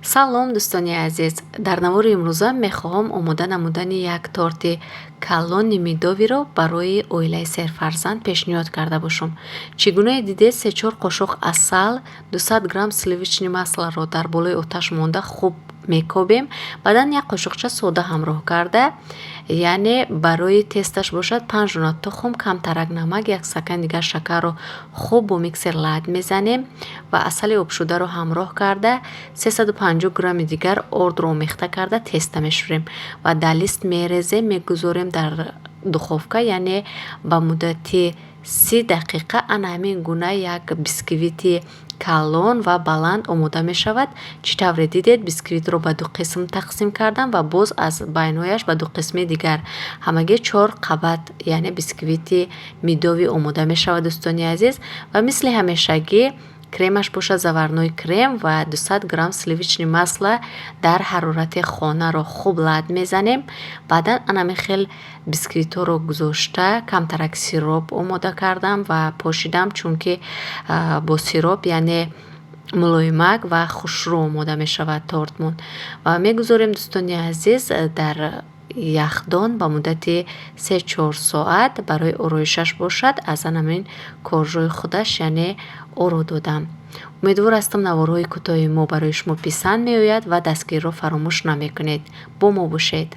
Салом, дӯстони азиз! Дар навори имрӯза мехоҳам омода намудани як торти калони медовыйро барои оилаи серфарзанд пешниҳод карда бошам. Чӣ гунае дидед, се-чор қошуқ асал, 200 грамм сливочный маслоро дар болои оташ монда хуб мекобем. Баъдан як қошуқча сода ҳамроҳ карда, яъне барои тесташ бошад, 5 дона тухм, камтарак намак, як стакан дигар шакарро хуб бо миксер лат мезанем ва асали обшударо ҳамроҳ карда, 350 грамми дигар ордро омехта карда, теста мешӯрем ва дар лист мерезем, мегузорем дар духовка, яъне ба муддати 30 дақиқа. Ана ҳамин гуна як бисквити калон ва баланд омода мешавад. Чӣ тавре дидед, бисквитро ба ду қисм тақсим кардам ва боз аз байнҳояш ба ду қисми дигар, ҳамагӣ чор қабат, яъне бисквити медовый омода мешавад, дӯстони азиз. Ва мисли ҳамешагӣ кремаш бошад заварной крем ва 200 грамм сливочный масло дар ҳарорати хонаро хуб лат мезанем. Баъдан анами хел бисквитҳоро гузошта, камтарак сироп омода кардам ва пошидам, чунки бо сироп, яъне мулоимак ва хушрӯ омода мешавад тортмон. Ва мегузорем, дӯстони азиз, дар яхдон ба муддати 3-4 соат. Барои ороишаш бошад, аз анамин коржои худаш, яъне оро додам. Умедвор ҳастам, наворҳои кӯтоҳи мо барои шумо писанд меояд ва дастгириро фаромӯш намекунед. Бо мо бошед.